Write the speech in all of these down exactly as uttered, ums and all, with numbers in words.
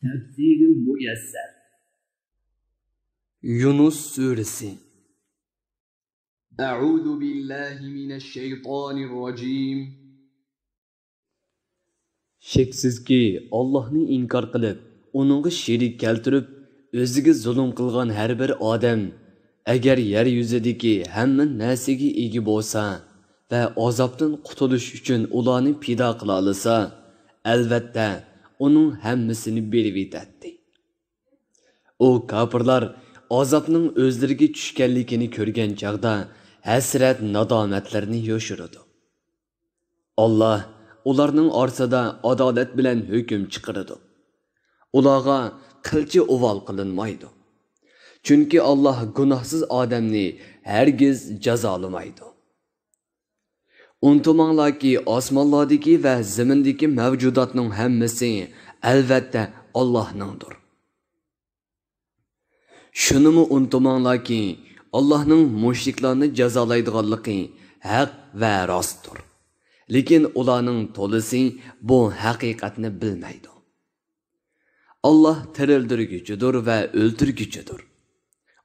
تەپسىرى مۇيەسسەر. يۇنۇس سۈرىسى. أعوذ بالله من الشيطان الرجيم. شەكسىزكى، ئاللاھنى ئىنكار قىلىپ، ئۇنىڭغا شېرىك كەلتۈرۈپ، ئۆزىگە زۇلۇم قىلغان ھەر بىر ئادەم، ئەگەر يەر يۈزىدىكى ھەممە نەرسىگە ئىگە بولسا ۋە ئازابتىن قۇتۇلۇش ئۈچۈن ئۇلارنى پىدا قىلالىسا، ئەلۋەتتە، ئۇنىڭ ھەممىسىنى بېرىۋېتەتتى. ئۇ كاپىرلار ئازابنىڭ ئۆزلىرىگە چۈشكەنلىكىنى كۆرگەن چاغدا ھەسرەت-نادامەتلىرىنى يوشۇرىدۇ. ئاللاھ ئۇلارنىڭ ئارىسىدا ئادالەت بىلەن ھۆكۈم چىقىرىدۇ. ئۇلارغا قىلچە ئۇۋال قىلىنمايدۇ. چۈنكى ئاللاھ گۇناھسىز ئادەمنى ھەرگىز جازالىمايدۇ. ئۇنتۇماڭلاركى، ئاسمانلاردىكى ۋە زېمىندىكى مەۋجۇداتنىڭ ھەممىسى ئەلۋەتتە ئاللاھنىڭدۇر. شۇنىمۇ ئۇنتۇماڭلاركى، ئاللاھنىڭ مۇشرىكلارنى جازالايدىغانلىقى ھەق ۋە راستتۇر. لېكىن ئۇلارنىڭ تولىسى بۇ ھەقىقەتنى بىلمەيدۇ. ئاللاھ تىرىلدۈرگۈچىدۇر ۋە ئۆلتۈرگۈچىدۇر.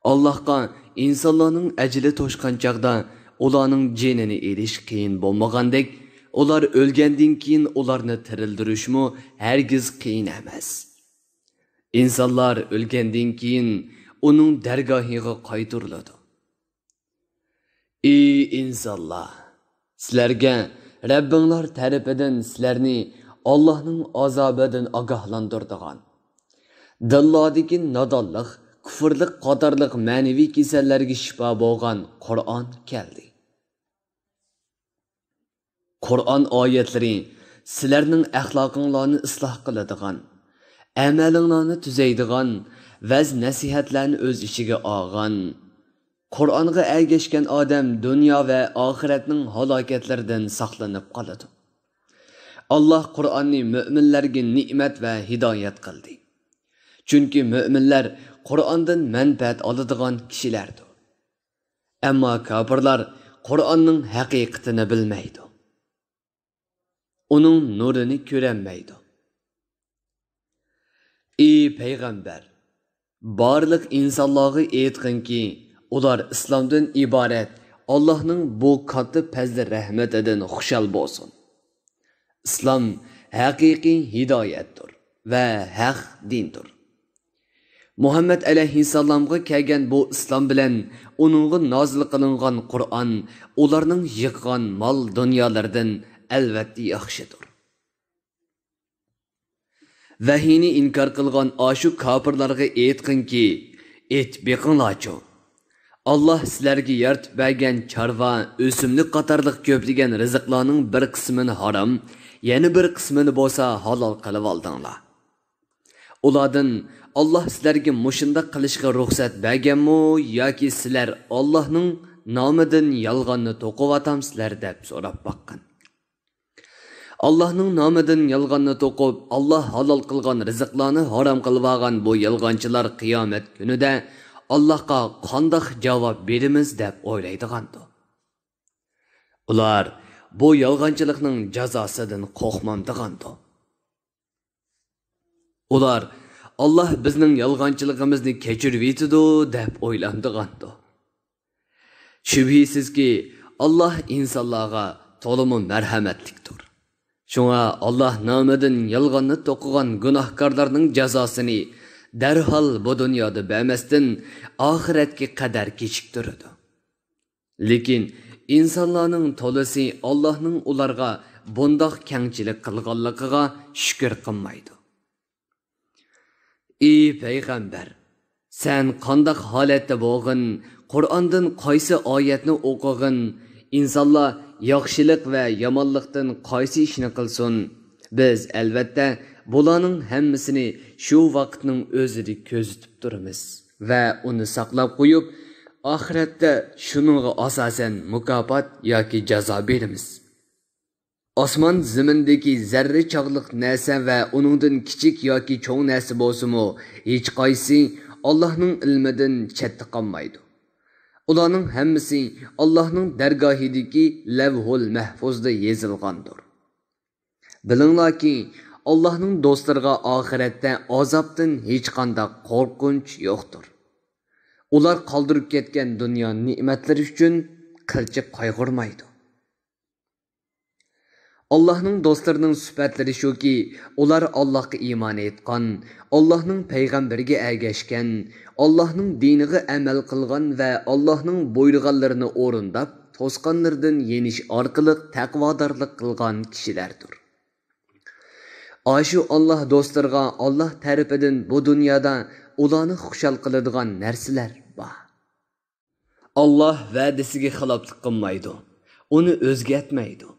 ئاللاھقا ئىنسانلارنىڭ ئەجىلى توشقان چاغدا ئۇلارنىڭ جېنىنى ئېلىش قىيىن بولمىغاندەك، ئۇلار ئۆلگەندىن كېيىن ئۇلارنى تىرىلدۈرۈشمۇ ھەرگىز قىيىن ئەمەس. ئىنسانلار ئۆلگەندىن كېيىن ئۇنىڭ دەرگاھىغا قايتۇرۇلىدۇ. ئى ئىنسانلار! سىلەرگە رەببىڭلار تەرىپىدىن سىلەرنى ئاللاھنىڭ ئازابىدىن ئاگاھلاندۇرىدىغان، دىللاردىكى نادانلىق، كۇفرلۇق قاتارلىق مەنىۋى كېسەللەرگە شىپا بولغان قۇرئان كەلدى. قۇرئان ئايەتلىرى سىلەرنىڭ ئەخلاقىڭلارنى ئىسلاھ قىلىدىغان، ئەمەلىڭلارنى تۈزەيدىغان ۋەز-نەسىھەتلەرنى ئۆز ئىچىگە ئالغان. قۇرئانغا ئەگەشكەن ئادەم دۇنيا ۋە ئاخىرەتنىڭ ھالاكەتلىرىدىن ساقلىنىپ قالىدۇ. ئاللاھ قۇرئاننى مۆمىنلەرگە نېمەت ۋە ھىدايەت قىلدى. چۈنكى مۆمىنلەر قۇرئاندىن مەنپەئەت ئالىدىغان كىشىلەردۇر. ئەمما كاپىرلار قۇرئاننىڭ ھەقىقىتىنى بىلمەيدۇ. ئۇنىڭ نۇرىنى كۆرەلمەيدۇ. ئى پەيغەمبەر! بارلىق ئىنسانلارغا ئېيتقىنكى، ئۇلار ئىسلامدىن ئىبارەت ئاللاھنىڭ بۇ كاتتا پەزلى رەھمىتىدىن خۇشال بولسۇن. ئىسلام ھەقىقىي ھىدايەتتۇر ۋە ھەق دىندۇر. مۇھەممەد ئەلەيھىسسالامغا كەلگەن بۇ ئىسلام بىلەن ئۇنىڭغا نازىل قىلىنغان قۇرئان ئۇلارنىڭ يىغقان مال-دۇنيالىرىدىن ئەلۋەتتە ياخشىدۇر. ۋەھىينى ئىنكار قىلغان ئاشۇ كاپىرلارغا ئېيتقىنكى، ئېيتىپ بېقىڭلارچۇ، ئاللاھ سىلەرگە يارىتىپ بەرگەن چارۋا، ئۆسۈملۈك قاتارلىق كۆپلىگەن رىزىقلارنىڭ بىر قىسمىنى ھارام، يەنە بىر قىسمىنى بولسا ھالال قىلىۋالدىڭلار. ئۇلاردىن، ئاللاھ سىلەرگە مۇشۇنداق قىلىشقا رۇخسەت بەرگەنمۇ ياكى سىلەر ئاللاھنىڭ نامىدىن يالغاننى توقۇۋاتامسىلەر؟ دەپ سوراپ باققىن. ئاللاھنىڭ نامىدىن يالغاننى توقۇپ، ئاللاھ ھالال قىلغان رىزىقلارنى ھارام قىلىۋالغان بۇ يالغانچىلار قىيامەت كۈنىدە ئاللاھقا قانداق جاۋاب بېرىمىز دەپ ئويلايدىغاندۇ. ئۇلار بۇ يالغانچىلىقنىڭ جازاسىدىن قورقمامدىغاندۇ. ئۇلار ئاللاھ بىزنىڭ يالغانچىلىقىمىزنى كەچۈرۈۋېتىدۇ دەپ ئويلامدىغاندۇ. شۈبھىسىزكى، ئاللاھ ئىنسانلارغا تولىمۇ مەرھەمەتلىكتۇر. شۇڭا ئاللاھ نامىدىن يالغاننى توقۇغان گۇناھكارلارنىڭ جازاسىنى دەرھال بۇ دۇنيادا بەرمەستىن، ئاخىرەتكە قەدەر كېچىكتۈرىدۇ. لېكىن ئىنسانلارنىڭ تولىسى ئاللاھنىڭ ئۇلارغا بۇنداق كەڭچىلىك قىلغانلىقىغا شۈكۈر قىلمايدۇ. ئى پەيغەمبەر! سەن قانداق ھالەتتە بولغىن، قۇرئاندىن قايسى ئايەتنى ئوقۇغىن، ئىنسانلار ياخشىلىق ۋە يامانلىقتىن قايسى ئىشنى قىلسۇن، بىز، ئەلۋەتتە، بۇلارنىڭ ھەممىسىنى شۇ ۋاقىتنىڭ ئۆزىدە كۆزىتىپ تۇرىمىز ۋە ئۇنى ساقلاپ قويۇپ، ئاخىرەتتە شۇنىڭغا ئاساسەن مۇكاپات ياكى جازا بېرىمىز. ئاسمان زېمىندىكى زەررە چاغلىق نەرسە ۋە ئۇنىڭدىن كىچىك ياكى چوڭ نەرسە بولسىمۇ، ھېچقايسى ئاللاھنىڭ ئىلمىدىن چەتتە قالمايدۇ. ئۇلارنىڭ ھەممىسى ئاللاھنىڭ دەرگاھىدىكى لەۋھۇل مەھفۇزدا يېزىلغاندۇر. بىلىڭلاركى، ئاللاھنىڭ دوستلىرىغا ئاخىرەتتە ئازابتىن ھېچقانداق قورقۇنچ يوقتۇر. ئۇلار قالدۇرۇپ كەتكەن دۇنيا نېمەتلىرى ئۈچۈن قىلچە قايغۇرمايدۇ. ئاللاھنىڭ دوستلىرىنىڭ سۈپەتلىرى شۇكى، ئۇلار ئاللاھقا ئىمان ئېيتقان، ئاللاھنىڭ پەيغەمبىرىگە ئەگەشكەن، ئاللاھنىڭ دىنىغا ئەمەل قىلغان ۋە ئاللاھنىڭ بۇيرۇغانلىرىنى ئورۇنداپ، توسقانلىرىدىن يېنىش ئارقىلىق تەقۋادارلىق قىلغان كىشىلەردۇر. ئاشۇ ئاللاھ دوستلىرىغا ئاللاھ تەرىپىدىن بۇ دۇنيادا ئۇلارنى خۇشال قىلىدىغان نەرسىلەر بار. ئاللاھ ۋەدىسىگە خىلاپلىق قىلمايدۇ، ئۇنى ئۆزگەرتمەيدۇ.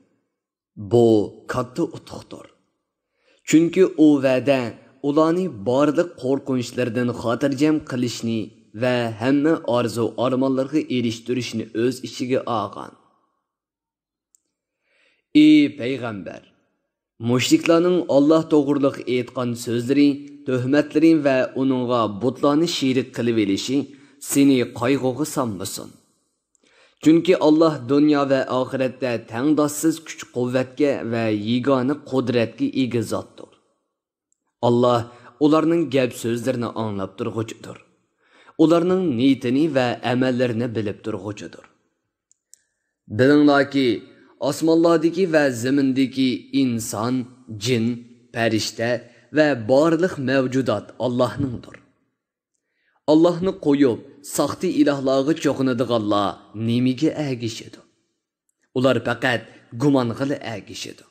بۇ كاتتا ئۇتۇقتۇر. چۈنكى ئۇ ۋەدە ئۇلارنى بارلىق قورقۇنچلىرىدىن خاتىرجەم قىلىشنى ۋە ھەممە ئارزۇ-ئارمانلىرىغا ئېرىشتۈرۈشنى ئۆز ئىچىگە ئالغان. ئى پەيغەمبەر! مۇشرىكلارنىڭ ئاللاھ توغرۇلۇق ئېيتقان سۆزلىرى، تۆھمەتلىرى ۋە ئۇنىڭغا بۇتلارنى شېرىك قىلىۋېلىشى سېنى قايغۇغا سالمىسۇن. چۈنكى ئاللاھ دۇنيا ۋە ئاخىرەتتە تەڭداشسىز كۈچ-قۇۋۋەتكە ۋە يېگانە قۇدرەتكە ئىگە زاتتۇر. ئاللاھ ئۇلارنىڭ گەپ-سۆزلىرىنى ئاڭلاپ تۇرغۇچىدۇر. ئۇلارنىڭ نىيىتىنى ۋە ئەمەللىرىنى بىلىپ تۇرغۇچىدۇر. بىلىڭلاركى، ئاسمانلاردىكى ۋە زېمىندىكى ئىنسان، جىن، پەرىشتە ۋە بارلىق مەۋجۇدات ئاللاھنىڭدۇر. ئاللاھنى قويۇپ، ساختا ئىلاھلارغا چوقۇنىدىغانلار نېمىگە ئەگىشىدۇ؟ ئۇلار پەقەت گۇمانغىلا ئەگىشىدۇ.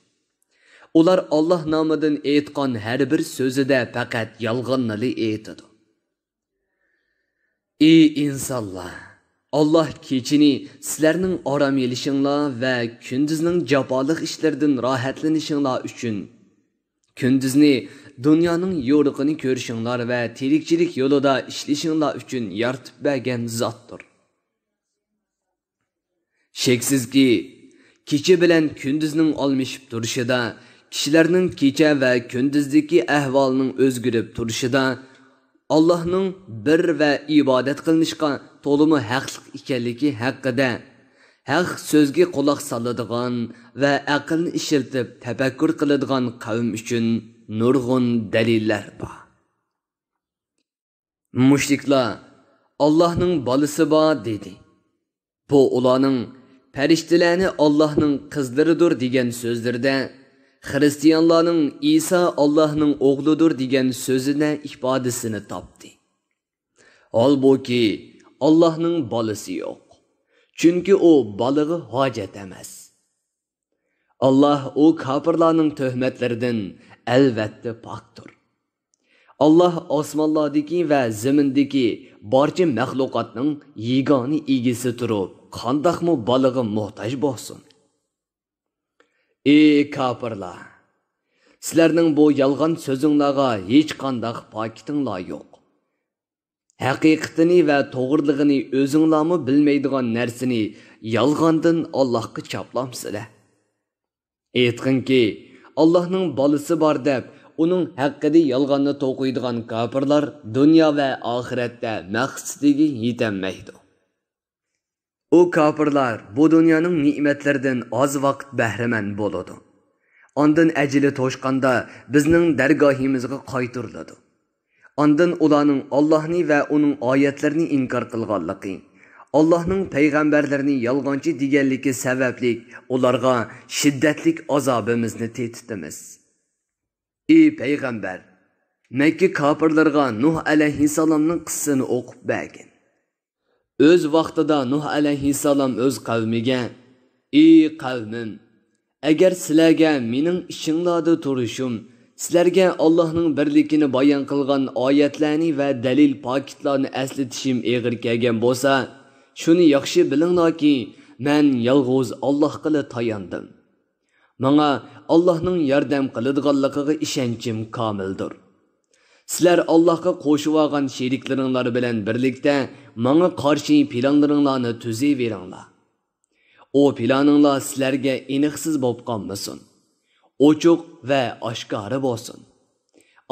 ئۇلار ئاللاھ نامىدىن ئېيتقان ھەر بىر سۆزىدە پەقەت يالغاننىلا ئېيتىدۇ. ئى ئىنسانلار! ئاللاھ كېچىنى سىلەرنىڭ ئارام ئېلىشىڭلار ۋە كۈندۈزنىڭ جاپالىق ئىشلىرىدىن راھەتلىنىشىڭلار ئۈچۈن، كۈندۈزنى دۇنيانىڭ يورۇقىنى كۆرۈشۈڭلار ۋە تىرىكچىلىك يولىدا ئىشلىشىڭلار ئۈچۈن يارىتىپ بەرگەن زاتتۇر. شەكسىزكى، كېچە بىلەن كۈندۈزنىڭ ئالمىشىپ تۇرۇشىدا، كىشىلەرنىڭ كېچە ۋە كۈندۈزدىكى ئەھۋالىنىڭ ئۆزگىرىپ تۇرۇشىدا، ئاللاھنىڭ بىر ۋە ئىبادەت قىلىنىشقا تولىمۇ ھەقلىق ئىكەنلىكى ھەققىدە، ھەق سۆزگە قۇلاق سالىدىغان ۋە ئەقىلنى ئىشلىتىپ تەپەككۇر قىلىدىغان قەۋم ئۈچۈن نۇرغۇن دەلىللەر بار. مۇشرىكلار «ئاللاھنىڭ بالىسى بار» دېدى. بۇ ئۇلارنىڭ «پەرىشتىلەرنى ئاللاھنىڭ قىزلىرىدۇر» دېگەن سۆزلىرىدە، خىرىستىيانلارنىڭ «ئىسا ئاللاھنىڭ ئوغلىدۇر» دېگەن سۆزىدە ئىپادىسىنى تاپتى. ھالبۇكى، ئاللاھنىڭ بالىسى يوق. چۈنكى ئۇ بالىغا ھاجەت ئەمەس. ئاللاھ ئۇ كاپىرلارنىڭ تۆھمەتلىرىدىن ئەلۋەتتە پاكتۇر. ئاللاھ ئاسمانلاردىكى ۋە زېمىندىكى بارچە مەخلۇقاتنىڭ يېگانە ئىگىسى تۇرۇپ، قانداقمۇ بالىغا موھتاج بولسۇن؟ ئى كاپىرلار! سىلەرنىڭ بۇ يالغان سۆزۈڭلارغا ھېچقانداق پاكىتىڭلار يوق. ھەقىقىتىنى ۋە توغرىلىقىنى ئۆزۈڭلارمۇ بىلمەيدىغان نەرسىنى يالغاندىن ئاللاھقا چاپلامسىلەر؟ ئېيتقىنكى، ئاللاھنىڭ بالىسى بار دەپ، ئۇنىڭ ھەققىدە يالغاننى توقۇيدىغان كاپىرلار دۇنيا ۋە ئاخىرەتتە مەقسىتىگە يېتەلمەيدۇ. ئۇ كاپىرلار بۇ دۇنيانىڭ نېمەتلىرىدىن ئاز ۋاقىت بەھرىمەن بولىدۇ. ئاندىن ئەجىلى توشقاندا بىزنىڭ دەرگاھىمىزغا قايتۇرۇلىدۇ. ئاندىن ئۇلارنىڭ ئاللاھنى ۋە ئۇنىڭ ئايەتلىرىنى ئىنكار قىلغانلىقى، ئاللاھنىڭ پەيغەمبەرلىرىنى يالغانچى دېگەنلىكى سەۋەبلىك ئۇلارغا شىددەتلىك ئازابىمىزنى تېتىتىمىز. ئى پەيغەمبەر! مەككە كاپىرلىرىغا نۇھ ئەلەيھىسسالامنىڭ قىسسىسىنى ئوقۇپ بەرگىن. ئۆز ۋاقتىدا نۇھ ئەلەيھىسسالام ئۆز قەۋمىگە: «ئى قەۋمىم! ئەگەر سىلەرگە مېنىڭ ئىچىڭلاردا تۇرۇشۇم، سىلەرگە ئاللاھنىڭ بىرلىكىنى بايان قىلغان ئايەتلەرنى ۋە دەلىل پاكىتلارنى ئەسلىتىشىم ئېغىر كەلگەن بولسا، شۇنى ياخشى بىلىڭلاركى، مەن يالغۇز ئاللاھقىلا تاياندىم. ماڭا ئاللاھنىڭ ياردەم قىلىدىغانلىقىغا ئىشەنچىم كامىلدۇر. سىلەر ئاللاھقا قوشۇۋالغان شېرىكلىرىڭلار بىلەن بىرلىكتە ماڭا قارشى پىلانلىرىڭلارنى تۈزۈۋېرىڭلار. ئۇ پىلانىڭلار سىلەرگە ئېنىقسىز بولۇپ قالمىسۇن. ئوچۇق ۋە ئاشكارا بولسۇن.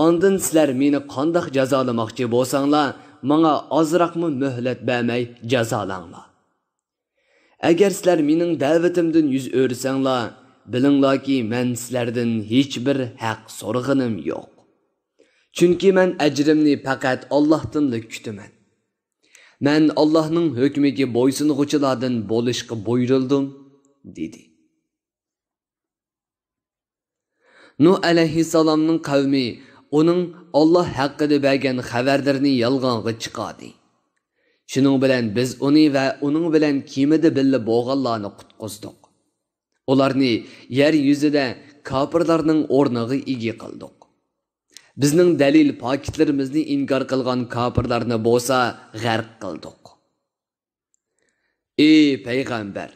ئاندىن سىلەر مېنى قانداق جازالىماقچى بولساڭلار، ماڭا ئازراقمۇ مۆھلەت بەرمەي جازالاڭلار. ئەگەر سىلەر مېنىڭ دەۋىتىمدىن يۈز ئۆرۈسەڭلار، بىلىڭلاركى، مەن سىلەردىن ھېچبىر ھەق سورىغىنىم يوق. چۈنكى مەن ئەجرىمنى پەقەت ئاللاھتىنلا كۈتىمەن. مەن ئاللاھنىڭ ھۆكمىگە بويسۇنغۇچىلاردىن بولۇشقا بۇيرۇلدۇم، دېدى. نۇھ ئەلەيھىسسالامنىڭ قەۋمى ئۇنىڭ ئاللاھ ھەققىدە بەرگەن خەۋەرلىرىنى يالغانغا چىقاردى. شۇنىڭ بىلەن بىز ئۇنى ۋە ئۇنىڭ بىلەن كېمىدە بىللە بولغانلارنى قۇتقۇزدۇق. ئۇلارنى يەر يۈزىدە كاپىرلارنىڭ ئورنىغا ئىگە قىلدۇق. بىزنىڭ دەلىل پاكىتلىرىمىزنى ئىنكار قىلغان كاپىرلارنى بولسا غەرق قىلدۇق. ئى پەيغەمبەر!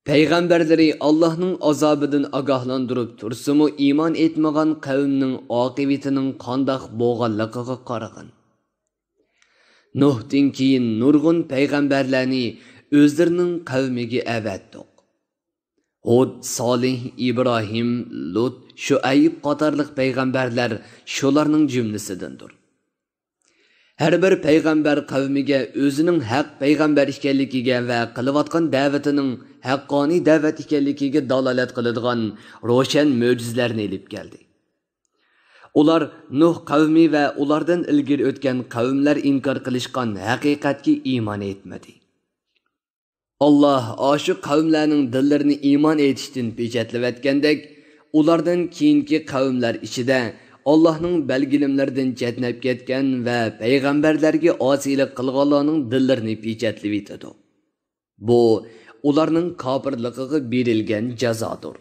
پەيغەمبەرلىرى ئاللاھنىڭ ئازابىدىن ئاگاھلاندۇرۇپ تۇرسىمۇ، ئىمان ئېيتمىغان قەۋمنىڭ ئاقىۋىتىنىڭ قانداق بولغانلىقىغا قارىغىن. نۇھتىن كېيىن نۇرغۇن پەيغەمبەرلەرنى ئۆزلىرىنىڭ قەۋمىگە ئەۋەتتۇق. ھۇد، سالىھ، ئىبراھىم، لۇت، شۇئەيب قاتارلىق پەيغەمبەرلەر شۇلارنىڭ جۈملىسىدىندۇر. ھەر بىر پەيغەمبەر قەۋمىگە ئۆزىنىڭ ھەق پەيغەمبەر ئىكەنلىكىگە ۋە قىلىۋاتقان دەۋىتىنىڭ ھەققانىي دەۋەت ئىكەنلىكىگە دالالەت قىلىدىغان روشەن مۆجىزىلەرنى ئېلىپ كەلدى. ئۇلار نۇھ قەۋمى ۋە ئۇلاردىن ئىلگىرى ئۆتكەن قەۋملەر ئىنكار قىلىشقان ھەقىقەتكە ئىمان ئېيتمىدى. ئاللاھ ئاشۇ قەۋملەرنىڭ دىللىرىنى ئىمان ئېيتىشتىن پېچەتلىۋەتكەندەك، ئۇلاردىن كېيىنكى قەۋملەر ئىچىدە ئاللاھنىڭ بەلگىلىمىلىرىدىن چەتنەپ كەتكەن ۋە پەيغەمبەرلەرگە ئاسىيلىق قىلغانلارنىڭ دىللىرىنى پېچەتلىۋېتىدۇ. بۇ ئۇلارنىڭ كاپىرلىقىغا بېرىلگەن جازادۇر.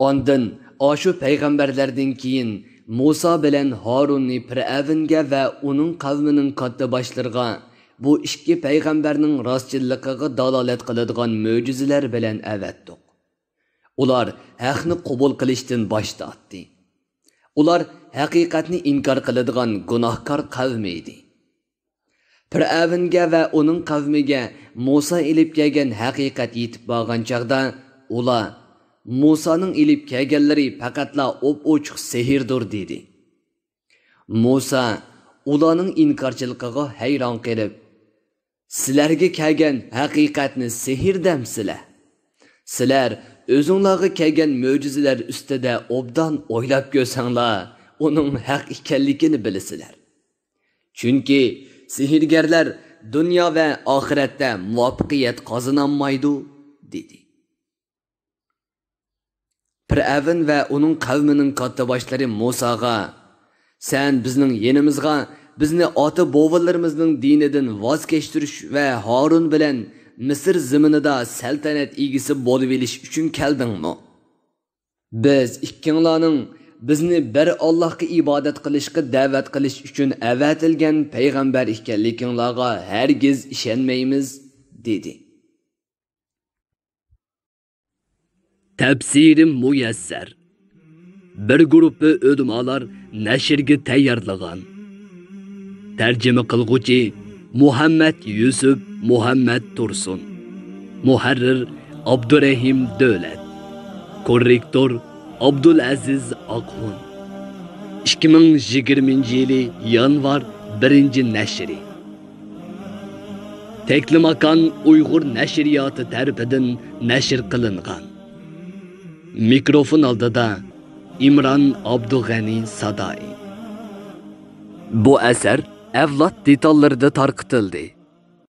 ئاندىن ئاشۇ پەيغەمبەرلەردىن كېيىن مۇسا بىلەن ھارۇننى پىرئەۋنگە ۋە ئۇنىڭ قەۋمىنىڭ كاتتىباشلىرىغا بۇ ئىككى پەيغەمبەرنىڭ راستچىللىقىغا دالالەت قىلىدىغان مۆجىزىلەر بىلەن ئەۋەتتۇق. ئۇلار ھەقنى قوبۇل قىلىشتىن باش تارتتى. ئۇلار ھەقىقەتنى ئىنكار قىلىدىغان گۇناھكار قەۋم ئىدى. پىرئەۋنگە ۋە ئۇنىڭ قەۋمىگە مۇسا ئېلىپ كەلگەن ھەقىقەت يېتىپ بارغان چاغدا، ئۇلار، «مۇسانىڭ ئېلىپ كەلگەنلىرى پەقەتلا ئوپئوچۇق سېھىردۇر» دېدى. مۇسا ئۇلارنىڭ ئىنكارچىلىقىغا ھەيران قېلىپ، «سىلەرگە كەلگەن ھەقىقەتنى سېھىر دەمسىلەر؟ سىلەر ئۆزۈڭلارغا كەلگەن مۆجىزىلەر ئۈستىدە ئوبدان ئويلاپ كۆرسەڭلار، ئۇنىڭ ھەق ئىكەنلىكىنى بىلىسىلەر. چۈنكى سېھىرگەرلەر دۇنيا ۋە ئاخىرەتتە مۇۋەپپەقىيەت قازىنالمايدۇ» دېدى. پىرئەۋن ۋە ئۇنىڭ قەۋمىنىڭ كاتتىباشلىرى مۇساغا، «سەن بىزنىڭ يېنىمىزغا بىزنى ئاتا-بوۋىلىرىمىزنىڭ دىنىدىن ۋاز كەچتۈرۈش ۋە ھارۇن بىلەن مىسىر زېمىنىدا سەلتەنەت ئىگىسى بولۇۋېلىش ئۈچۈن كەلدىڭمۇ؟ بىز ئىككىڭلارنىڭ بىزنى بىر ئاللاھقا ئىبادەت قىلىشقا دەۋەت قىلىش ئۈچۈن ئەۋەتىلگەن پەيغەمبەر ئىكەنلىكىڭلارغا ھەرگىز ئىشەنمەيمىز» دېدى. تەپسىرى مۇيەسسەر. بىر گۇرۇپپا ئۆلىمالار نەشرگە تەييارلىغان. تەرجىمە قىلغۇچى مۇھەممەد يۈسۈپ مۇھەممەد تۇرسۇن. مۇھەررىر ئابدۇرەھىم دۆلەت. كوررېكتور ئابدۇلئەزىز ئاقخۇن. ئىككى مىڭ يىگىرمىنچى يىلى يانۋار بىرىنچى نەشرى. تەكلىماكان ئۇيغۇر نەشرىياتى تەرىپىدىن نەشر قىلىنغان. مىكروفون ئالدىدا ئىمران ئابدۇغەنى سادائى. بۇ ئەسەر ئەۋلاد دېتاللىرىدا تارقىتىلدى.